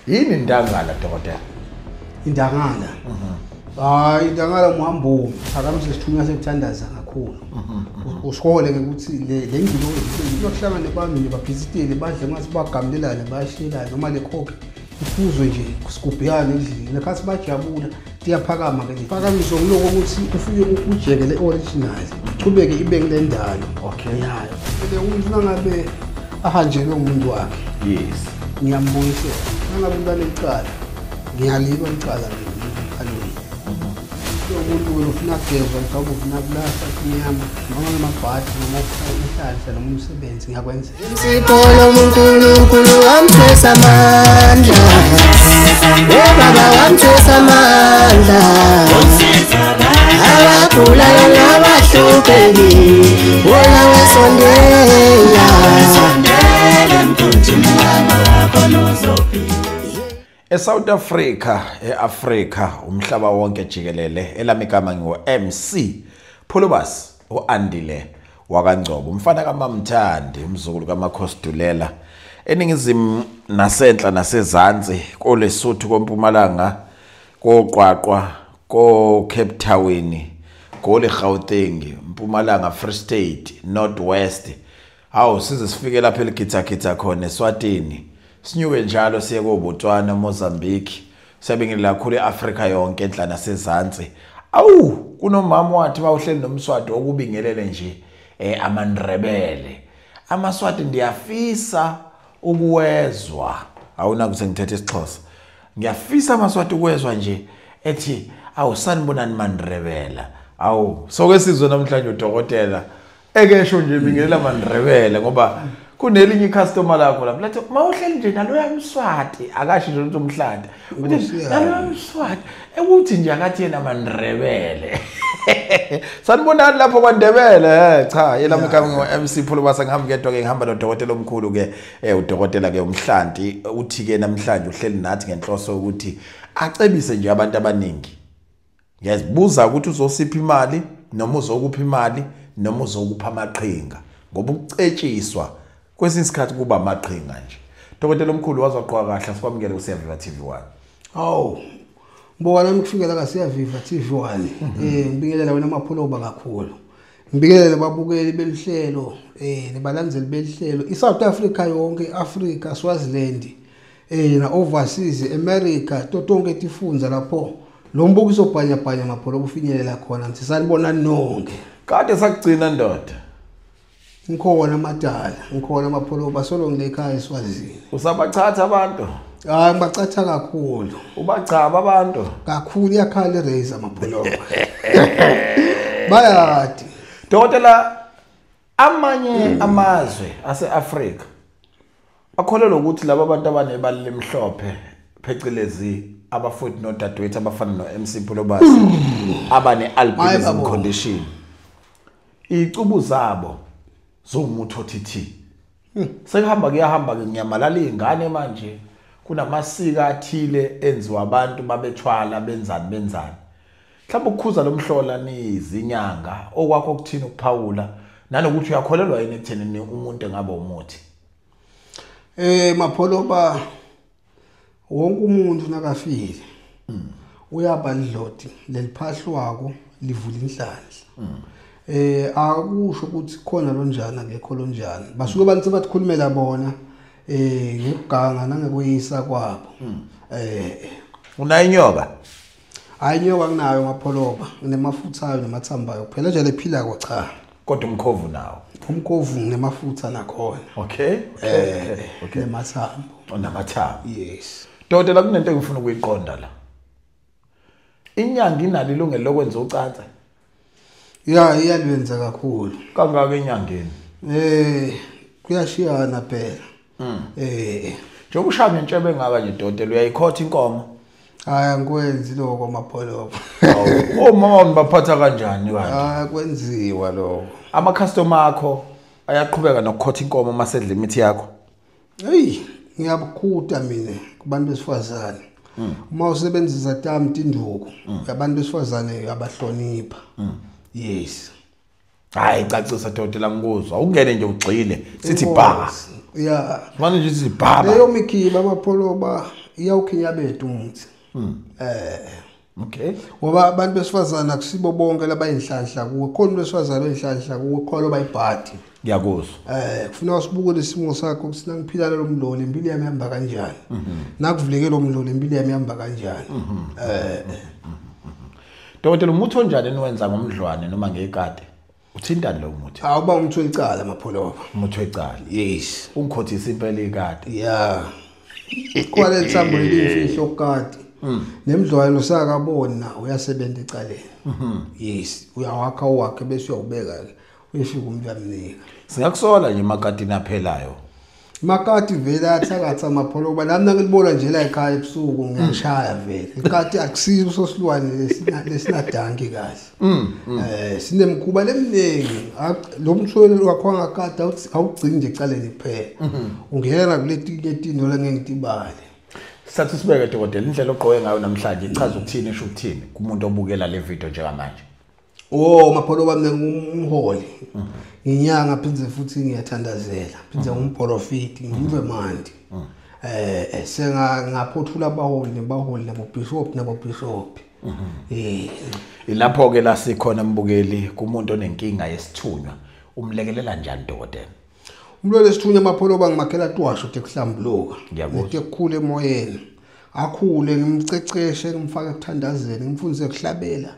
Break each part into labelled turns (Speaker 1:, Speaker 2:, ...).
Speaker 1: Yini indangala dokotela?
Speaker 2: Indangala. Hayi indangala umhambo, phakamise isithunywa sekuthandaza kakhulu. Usikole ke ukuthi le ngilo iyohlangana nebantu nje babhizitile badle ngathi bagamlelane bayashiyelana noma le khokhe iphuzwe nje kusigubhiyana endlini lekhathi bajabula iyaphakama ke phakamiso ngiloko ukuthi ufike ujeke le original ichubeke ibe ngile ndalo.
Speaker 1: Okay.
Speaker 2: Yayo le umuntu nangabe ahanjelwe umuntu wakhe.
Speaker 1: Yes.
Speaker 2: Ngiyambuyisela nangabe umuntu anecala ngiyalilwa icala ngimkhalweni. Umuntu ufuna kugezwa mhlawumbe ufuna kulahla kumnyama noma ngamabhadi noma inhlanhla noma umsebenzi ngiyakwenza.
Speaker 3: Sipolo uNkulunkulu wamthwesa amandla. Baba wamthwesa amandla. Abagulayo nabahluphekile wona wesondela.
Speaker 1: eSouth Africa, eAfrica, umhlaba wonke jikelele, elami igama ngingu MC Pholobas uAndile wakaNgcobo, umfana kaMamthandi, umzukulu kaMakhosi Dulela, eningizimu nasenhla nasezantsi, koLesotho, koMpumalanga, koQwaqwa, ko Cape Town, Goli, Gauteng, Mpumalanga, Free State, North West. Hawu size sifike lapha eligitha khona eSwatini. Sinyuke njalo siye koBotswana, Mozambique, siyabingelela kakhulu eAfrika yonke enhla nasezantsi. Awu kunomama wathi bawuhleli nomswati okubingelele nje amaNdrebele. AmaSwati ndiyafisa ukuwezwa. Awuna kuze ngithethe isiXhosa. Ngiyafisa amaSwati ukuwezwa nje ethi awu sanibonani maNdrebela. Awu soke sizwe namhlanje udokotela ekesho nje bingelela maNdrebele ngoba kunelinye icustomer lakho lapho lathi mawuhleli nje naloya mswati akasho nje ukuthi umhlante uthi naloya mswati ekuthi nje akathi yena maNdrebele. Sanibonani lapho kwaNdebele. Cha yela mkhama ngo MC Pholobas ngihamba ngedwa ke ngihamba nodokotela omkhulu ke udokotela ke umhlanti uthi ke namhlanje uhleli nathi ngenhloso ukuthi acebise nje abantu abaningi. Ngiyazibuza ukuthi uzosipha imali noma uzokupha imali noma uzokupha amaqhinga ngoba ukucetshiswa kwesinye isikhathi kuba amaqhinga nje. Dokotela omkhulu wazwaqwa kahle sikwamukele kuSiyaviva TV1.
Speaker 2: Hawu. Ngibonga nami kufikela ka Siyaviva TV1. Ngibingelela wena Mapholoba kakhulu. Ngibingelele babukeli belihlelo, nebalandzeli belihlelo. iSouth Africa yonke, Africa, Swaziland, na overseas, America, tonke tifundza lapho. Lo mbukiso bhanya bhanya Mapholoba ufinyelela khona. Ngithi sanibona nonke.
Speaker 1: Kade sakugcina ndoda.
Speaker 2: Ngikhona amadala, ngikhona Mapholoba solo ngilekhaya eSwazini.
Speaker 1: Usabachatha abantu?
Speaker 2: Hayi ngibachatha kakhulu.
Speaker 1: Ubachaba abantu?
Speaker 2: Kakhulu iyakhala iraise Mapholoba. Bayadi.
Speaker 1: Dokotela amanye amazwe aseAfrika akholelwa ukuthi laba abantu abanebala lemhlophe phecelezi abafuthi nodadewethu abafana noMC Pholobas abane albinism condition. Icubu zabo zomuthi othithi. Sekuhamba kuyahamba ke ngiyamalala izingane manje kunamasiko athile enziwa abantu babethwala benzani benzani. Mhlawumbe ukukhuza lomhlola nizinyanga okwakho ukuthini ukuphawula nanokuthi uyakholelwa yini ekutheni umuntu engabe umuthi.
Speaker 2: Mapholoba wonke umuntu nakafile uyaba lidloti leliphahlwako livula inhlanhla. Akusho ukuthi khona lonjana ngekho lonjani. Basuke abantu sebakhulumela bona ngokuganga nangekuyisa kwabo.
Speaker 1: Unayinyoka?
Speaker 2: Hayi inyoka nginayo Mapholoba, nginemafutha ayo namathambo ayo. Kuphela nje lephila ko cha.
Speaker 1: Kodwa umkhovu nawo.
Speaker 2: Umkhovu nginemafutha nakhona.
Speaker 1: Okay. Okay.
Speaker 2: Nemathambo.
Speaker 1: Onamathambo.
Speaker 2: Yes.
Speaker 1: Dokotela kunento engifuna ukuyiqonda la. Inyanga inalo ilungelo lokwenza ucansi?
Speaker 2: Ya iyalwenza kakhulu.
Speaker 1: Kangaka enyangeni?
Speaker 2: Kuyashiyana phela.
Speaker 1: Njengoba ushaya ngentshebe engaka nje dokotela uyayikhotha inkomo?
Speaker 2: Hayi angikwenzi lokho Mapholoba.
Speaker 1: Omama nibaphatha kanjani kanti?
Speaker 2: Hayi kwenziwa lokho.
Speaker 1: Ama customer akho ayaqhubeka nokukhotha inkomo masedla imithi yakho?
Speaker 2: Hey, ngiyabukhuta mina kubantu besifazane. Uma usebenzisa tamti induku, abantu besifazane abahlonipha. Yes.
Speaker 1: Hayi cacisa dokotela ngikuzwa. Ungene nje ugxile sithi bha.
Speaker 2: Yeah.
Speaker 1: Manje nje sithi bha.
Speaker 2: Leyo mikhiba Mapholoba Iyawukhinyabeta umuthi.
Speaker 1: Okay.
Speaker 2: Ngoba abantu besifazana akusibo bonke labayinhlanhla kuwe. Khona umuntu wesifazane oyinhlanhla kuwe, khona bayibhadi.
Speaker 1: Ngiyakuzwa.
Speaker 2: Kufuna usibuke lesimo sakho ukuthi nangiphila lo mlolo impilo yami ihamba kanjani. Nakuvuleke lo mlolo impilo yami ihamba kanjani.
Speaker 1: Dokotela, umuthi onjani eniwenza ngomdlwane noma ngekade? Uthintani lo muthi?
Speaker 2: Awuba umuthi wecala Mapholoba.
Speaker 1: Umuthi wecala.
Speaker 2: Yes.
Speaker 1: Ungikhothisa impela ikade.
Speaker 2: Yeah. Kwale thambo leliyimfihlo kade. Nemdlwane usakabona uyasebenza ecaleni. Yes, uyawakha uwakhe bese uyawubeka ke. Uyefika umuntu uyamnika.
Speaker 1: Singakusola nje emakadini aphelayo.
Speaker 2: Makati vele athakatha Mapholoba nami ngilibona nje la ekhaya ebusuku ngiyashaya vele. Ikati akusiyo sosilwane lesinadanki kahle. Sinemkhuba leminingi. Lo mthwelo wakho ngakade awugcini nje ecaleni kuphela. Ungena kuletinye tinto lengengitibale.
Speaker 1: Sathi sibeke dokotela, indlela ogqoke ngayo namhlanje ichaza ukuthini, isho ukuthini kumuntu obukela le video njengamanje?
Speaker 2: Oh Mapholoba, mina ngumholi. Nginyanga phindze futhi ngiyathandazela. Phindze ngumprofeti, ngumvemandi. Senga ngaphothula abaholi nebaholi nabobishop nabobishop.
Speaker 1: Ilapho ke la sikhona mbukeli kumuntu onenkinga yesithunywa. Umlekelela njani dokotela?
Speaker 2: Umlolo lesithunywa Mapholoba ngimakhela twasho tekuhlambuluka.
Speaker 1: Ngiyakuzwa.
Speaker 2: Nekukhula emoyeni. Akhule ngimceceshe ngimfake ekuthandazeni, ngimfundise ukuhlabela.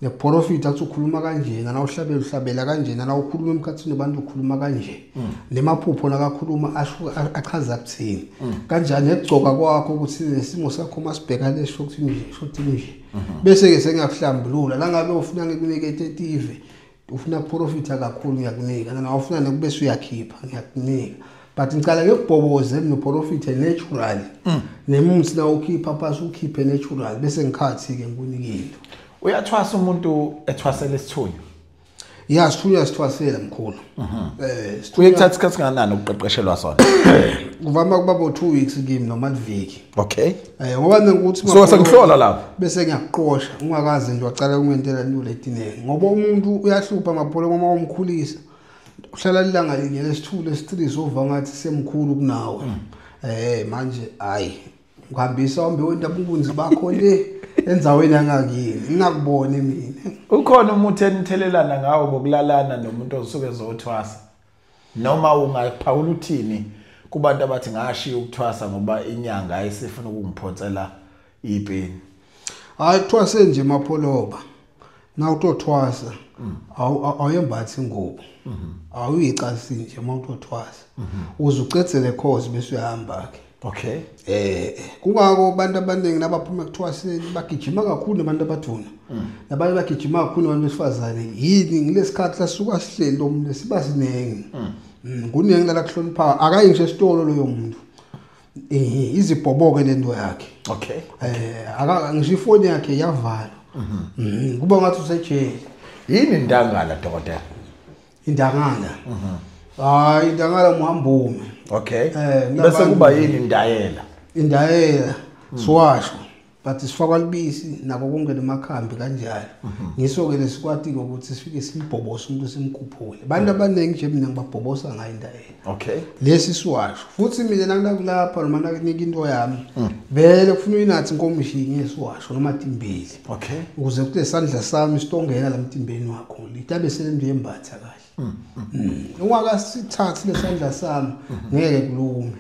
Speaker 2: Neprofit athi ukhuluma kanjena, na uhlabela uhlabela kanjena, na ukhuluma emkhathini abantu ukhuluma kanje. Nemaphupho nakakhuluma asho achaza kuthini. Kanjani ekugcoka kwakho ukuthi nesimo sakho masibheka lesho ukuthi nje shothi nje. Bese ke sengiyakuhlambulula la ngabe ufuna ngikunike etetive, ufuna ukuprofita kakhulu ngiyakunika, na ufuna nekube uyakhipha ngiyakunika. But ngicala ngekubhoboze noprofita naturally. Nemuthi la ukhipha phasi ukhiphe natural bese ngikhathi ke ngikunika into.
Speaker 1: Uyathwasa umuntu ethwasela isithunywa?
Speaker 2: Ya, sithunywa sithwasela mkhulu.
Speaker 1: Kuye kuthatha isikhathi kangakanani ukuqeqeshelwa sona?
Speaker 2: Kuvama kuba bo 2 weeks kimi noma liviki.
Speaker 1: Okay.
Speaker 2: Ngoba ngikuthi
Speaker 1: so sengihlola lapho
Speaker 2: bese ngiyakuqosha ungakaze nje wacala ungentela into letinenge. Ngoba umuntu uyahlupha Mapholo uma umkhulisa. Uhlala ilanga linye lesithulo lesi3 ova ngathi semkhulu kunawe. Manje hayi uhambisa uhambe wenda ubunzi bakho le enzaweni angakini ngingakuboni mina.
Speaker 1: Ukhona umuthi enithelelana ngawo ngokulalana nomuntu osuke ezothwasa? Noma ungaphawula uthini kubantu abathi ngashiya ukuthwasa ngoba inyanga ayisifuna ukungiphonsela ipeni?
Speaker 2: Hayi kuthwase nje Mapholoba. Na utothwasa awuyembathi ingubo. Awuyicasi nje uma utothwasa. Uze ucedzele cause bese uyahamba ke.
Speaker 1: Okay.
Speaker 2: Kungako abantu abaningi nabaphuma ekuthwaseni bagijima kakhulu nabantu abaduna. Nabanye bagijima kakhulu nabantu besifazane. Yini ngilesikhathi lasuka sihleli lo muntu siba sinengi. Kuningi la kuhlonipha akayi ngisho esitolo loyo muntu. Izibhoboke lento yakhe.
Speaker 1: Okay.
Speaker 2: Aka ngisho ifoni yakhe yavalwa. Kuba ngathi usejele.
Speaker 1: Yini indangala dokotela?
Speaker 2: Indangala. Hayi indangala muhambume.
Speaker 1: Okay. Bese kuba yini indayela?
Speaker 2: Indayela siwasho but sifakwa libisi nako konke nemakhambi kanjalo. Ngiso ke lesikwati ukuthi sifike simbhobose umuntu simkhuphule. Abantu abaningi nje mina ngibabhobosa ngayo indayela.
Speaker 1: Okay.
Speaker 2: Lesi siwasho. Futhi mina nakulapha noma nakunika into yami vele kufuna uyinathi inkomishi ngesiwasho noma timbili.
Speaker 1: Okay.
Speaker 2: Ukuze kule sandla sami sitongena la mtimbeni wakho. Litabe selemntu yembatha kahle. Ungakasithathi lesandla sami ngeke kulunge.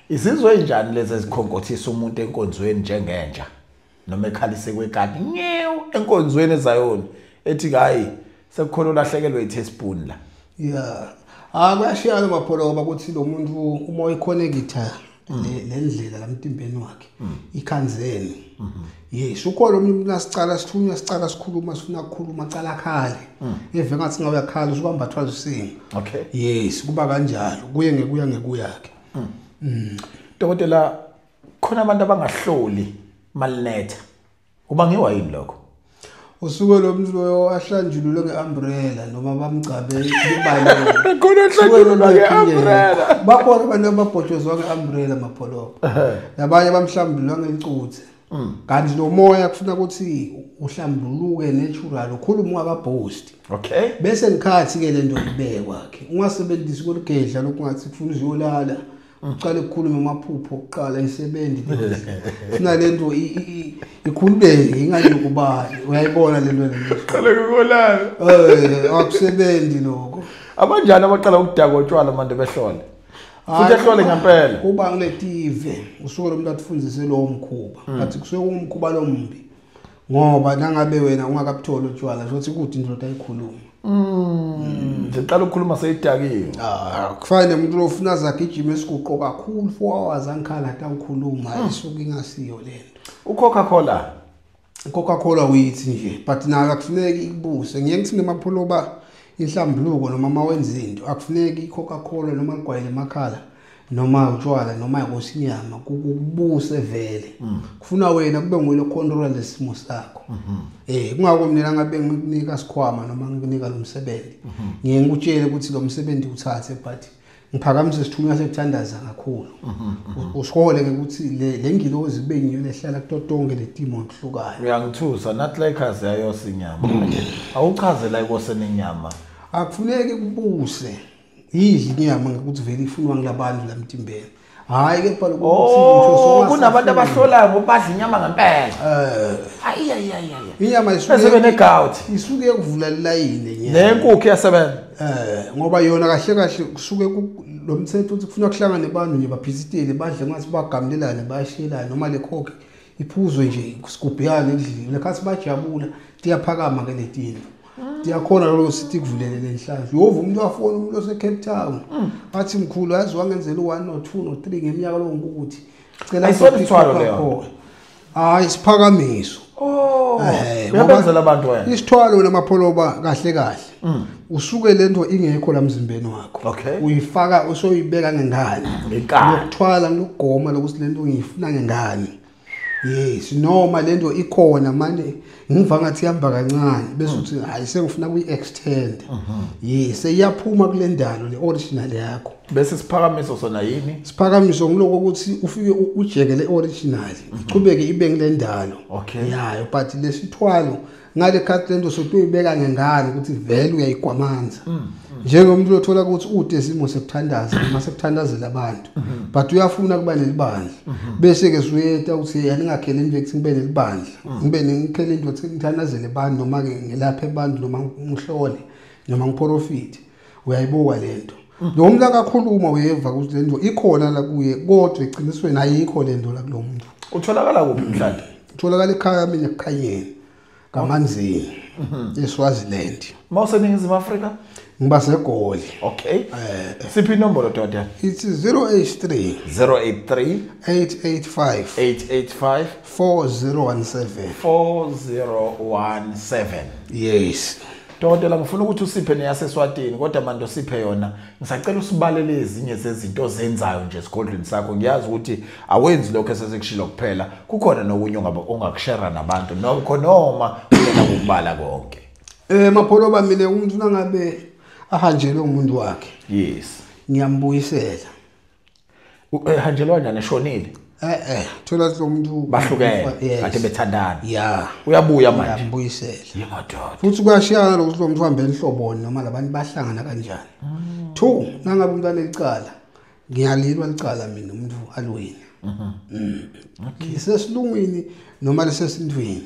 Speaker 1: Izizwe enjani lezi ezikhonkothisa umuntu enkonzweni njengenja noma ekhalise kwekati nyew enkonzweni ezayoni ethi hayi sekukhona ulahlekelwe i-teaspoon la?
Speaker 2: Yeah. Kuyashiyana Mapholoba ukuthi lo muntu uma uyiconnecta le ndlela lamtimbeni wakhe ikhanzeni. Yes, ukhona umuntu nasicala sithunywa sicala sikhuluma sifuna ukukhuluma cala khale. Eve ngathi ngabe uyakhala usuhamba thwaza usinga.
Speaker 1: Okay.
Speaker 2: Yes, kuba kanjalo kuye ngekuya ngekuyakhe.
Speaker 1: Dokotela, khona abantu abangahloli malinetha. Kubangiwa yini lokho?
Speaker 2: Usuke lo muntu loyo ahlanjululwe ngeumbrella noma bamgcabe ibale.
Speaker 1: Khona ohlanjululwa ngeumbrella.
Speaker 2: Bakhona abantu ababhotshozwa ngeumbrella Mapholoba. Nabanye bamhlambululwa ngelicuthe. Kanti lo moya kufuna ukuthi uhlambuluke natural ukhuluma ungakaboost.
Speaker 1: Okay.
Speaker 2: Bese ngikhathi ke lento ibekwa ke. Ungasebenzisi koligedla lokungathi kufuna uziyolala. Uqale ukukhuluma amaphupho oqala isebenzi funa lento ikhululeke ingane yokubani uyayibona lento le
Speaker 1: qale kukolala
Speaker 2: akusebenzi lokho.
Speaker 1: Abanjani abaqala ukudaka utshwala manje behlole futhi ehlole ngempela
Speaker 2: kuba ngiletive usuke lo muntu atifundise lo mkhuba bathi kusuke umkhuba lombi ngoba nangabe wena ungakabutholi utshwala sothi kude indoda ayikhuluma.
Speaker 1: Ngiqala ukukhuluma seyidakiwe.
Speaker 2: Kufana umuntu ofuna azagijima esiguqo kakhulu 4 hours angikhala ta ukhuluma isuke ingasiyo lento.
Speaker 1: uCoca-Cola.
Speaker 2: uCoca-Cola uyithi nje but nayo akufuneki ikubuse. Ngiye ngithi nemapholoba inhlambuluko noma mawenza into akufuneki iCoca-Cola noma ligwayele emakhala noma utshwala noma ikosinyama kukubuse vele. Kufuna wena kube nguwe locontrola lesimo sakho. Kungako mina ngabe ngikunika sikhwama noma ngikunika lo msebenzi ngiye ngikutshele ukuthi lo msebenzi uthathe but ngiphakamise isithunywa sekuthandaza kakhulu. Usikole ukuthi le ngilozi kube ngiyo lehlala kutotonke letimo okuhlukayo.
Speaker 1: Uyangithusa not like us yayosa inyama. Awuchaze la ikoseni inyama.
Speaker 2: Akufuneki kubuse. Yidli inyama ngokuthi vele ifunwa ngilabantu lamtimbeni. Hayi ke phela
Speaker 1: ukuthi kunabantu abahlolayo ngoba badla inyama ngempela. Ayi.
Speaker 2: Inyama isuke
Speaker 1: bese negout.
Speaker 2: Isuke ukuvula line inyama.
Speaker 1: Nenkukhu iyasebenza.
Speaker 2: Ngoba yona kahle kahle kusuke lo mthetho uthi kufuna kuhlangane abantu nje baphithitele badle ngathi bagamlelane bayashiyelana noma le coke iphuzwe nje kusigubhiyane endlini. Lekhathi bajabula tiyaphakama ke letini. Tiyakhona lo sithi kuvulele lenhlanhla. Yova umuntu wafona umuntu ose Cape Town. Athi mkhulu yazi wangenzela u1 no 2 no 3 ngeminyaka lo ngokuthi cela
Speaker 1: isithwalo leyo.
Speaker 2: Hayi isiphakamiso.
Speaker 1: Uyabenzela abantu wena.
Speaker 2: Isithwalo namapholoba kahle kahle. Usuke lento ingekho la mzimbeni wakho. Uyifaka usoyibeka ngengane. Lokuthwala lokugoma lokuthi lento ngiyifuna ngengane. Yes, noma lento ikhona manje ngiva ngathi ihamba kancane bese uthi hayi sengifuna kuyi-extend. Yes, iyaphuma kule ndalo le original yakho.
Speaker 1: Bese siphakamiso sona yini?
Speaker 2: Siphakamiso ngiloko ukuthi ufike ujeke le original, ichubeke ibe ngile ndalo. Yayo, but lesithwalo ngale khathi lento sotuyibeka ngengane ukuthi vele uyayigwamanza. Njengomuntu othola ukuthi ude isimo sekuthandaza noma sekuthandazela abantu but uyafuna kuba nelibandla bese ke suyeta ukuthi aningakhele into ethi ngibe nelibandla ngibe ngikhele into ethi ngithandazele abantu noma ke ngelaphe abantu noma ngihlole noma ngiprofit. Uyayibuka lento lo muntu akakhuluma uyeva ukuthi lento ikhona la kuye kodwa eqinisweni ayikho lento la kulo muntu.
Speaker 1: Utholakala kuphi mhlawumbe?
Speaker 2: Utholakala ekhaya mina ekukhanyeni kaManzini eSwaziland.
Speaker 1: Mawuseningizimu Afrika?
Speaker 2: Ngiba seGoli.
Speaker 1: Okay. Siphi inombolo doda?
Speaker 2: It's 083
Speaker 1: 083
Speaker 2: 885
Speaker 1: 885
Speaker 2: 4017
Speaker 1: 4017.
Speaker 2: Yes.
Speaker 1: Dokotela ngifuna ukuthi usiphe neyaseSwatini kodwa manje usiphe yona ngisacela usibalele ezinye zezinto ozenzayo nje esigodlweni sakho. Ngiyazi ukuthi awenzi lokho esesekushilo kuphela, kukhona nokunye ongakushare nabantu nokho noma uyena ukubala konke.
Speaker 2: Mapholoba mina umuntu nangabe ahanjelwe umuntu wakhe.
Speaker 1: Yes.
Speaker 2: Ngiyambuyisela.
Speaker 1: Ehanjelwa njani eshonile?
Speaker 2: Thola lo muntu
Speaker 1: bahlukene kade bethandana.
Speaker 2: Yeah.
Speaker 1: Uyabuya manje.
Speaker 2: Ngiyambuyisela.
Speaker 1: Yemadoda.
Speaker 2: Futhi kuyashiyana lokuthi lo muntu uhambe enhloboni noma labantu bahlangana kanjani. 2 nangabe umuntu anelicala ngiyalilwa licala mina umuntu alwini. Ngisesilungwini noma lesesintwini.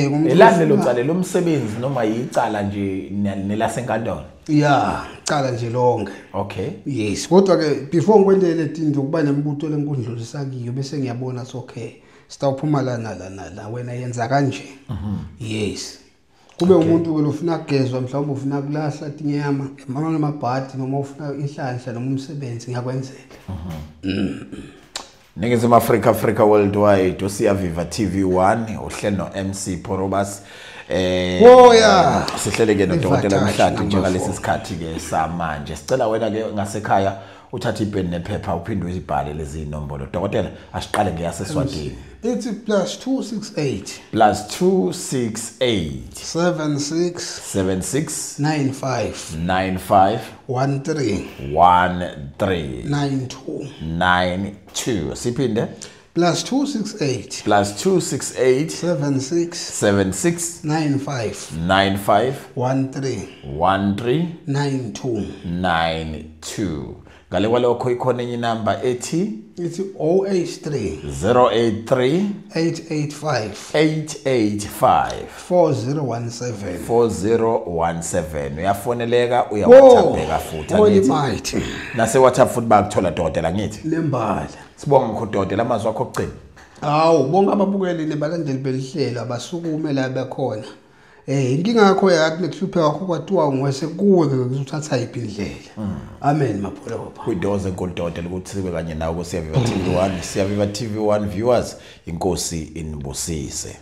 Speaker 2: Ngomuntu
Speaker 1: elane lo cala lomsebenzi noma yicala nje nelasenkantolo.
Speaker 2: Yeah, cala nje lonke.
Speaker 1: Okay.
Speaker 2: Yes, kodwa ke before ngikwendele tinto kuba nemibuto lenkundlulisa kiyo bese ngiyabona so okay, sitawuphuma la la la wena yenza kanje. Yes. Kube umuntu ke lofuna kugezwa mhlawumbe ufuna kulahla tinyama, mama namabhadi noma ufuna inhlanhla noma umsebenzi ngiyakwenzela.
Speaker 1: Ningizimu Afrika, Africa Worldwide, uSiyaviva TV1, uhlelo no MC Phorobas. Sihlele ke nodokotela Mhlati njengalesi sikhathi ke samanje. Sicela wena ke ngasekhaya uthathe ipeni nephepha uphinde uyibhale lezi inombolo. Dokotela asiqale ngeyaseSwatini.
Speaker 2: It's +268
Speaker 1: +268
Speaker 2: 76
Speaker 1: 76
Speaker 2: 95
Speaker 1: 95
Speaker 2: 13
Speaker 1: 13
Speaker 2: 92
Speaker 1: 92. Siphinde
Speaker 2: +268
Speaker 1: +268
Speaker 2: 76
Speaker 1: 76
Speaker 2: 95
Speaker 1: 95
Speaker 2: 13
Speaker 1: 13
Speaker 2: 92
Speaker 1: 92. Ngale kwalokho ikhona enye inamba ethi
Speaker 2: Ithi 083
Speaker 1: 083
Speaker 2: 885
Speaker 1: 885
Speaker 2: 4017.
Speaker 1: 4017. Uyafoneleka, uya-WhatsAppeka futhi,
Speaker 2: Holy
Speaker 1: angithi?
Speaker 2: mighty.
Speaker 1: Nase WhatsApp futhi bayakuthola dokotela, ngithi.
Speaker 2: Lembala.
Speaker 1: Sibonga mkhulu dokotela, amazwi akho okugcina.
Speaker 2: Hawu, bonke ababukeli nebalandeli belihlelo abasukume la bekhona. Inkinga yakho yakho nekuhlupheka kwakho kwathiwa ngwese kuwe ke uthatha yiphi indlela. Amen mapholoba.
Speaker 1: Kuyintokozo enkulu dokotela ukuthi sibe kanye nawe ku Siyaviva TV1. Siyaviva TV1 viewers, inkosi inibusise.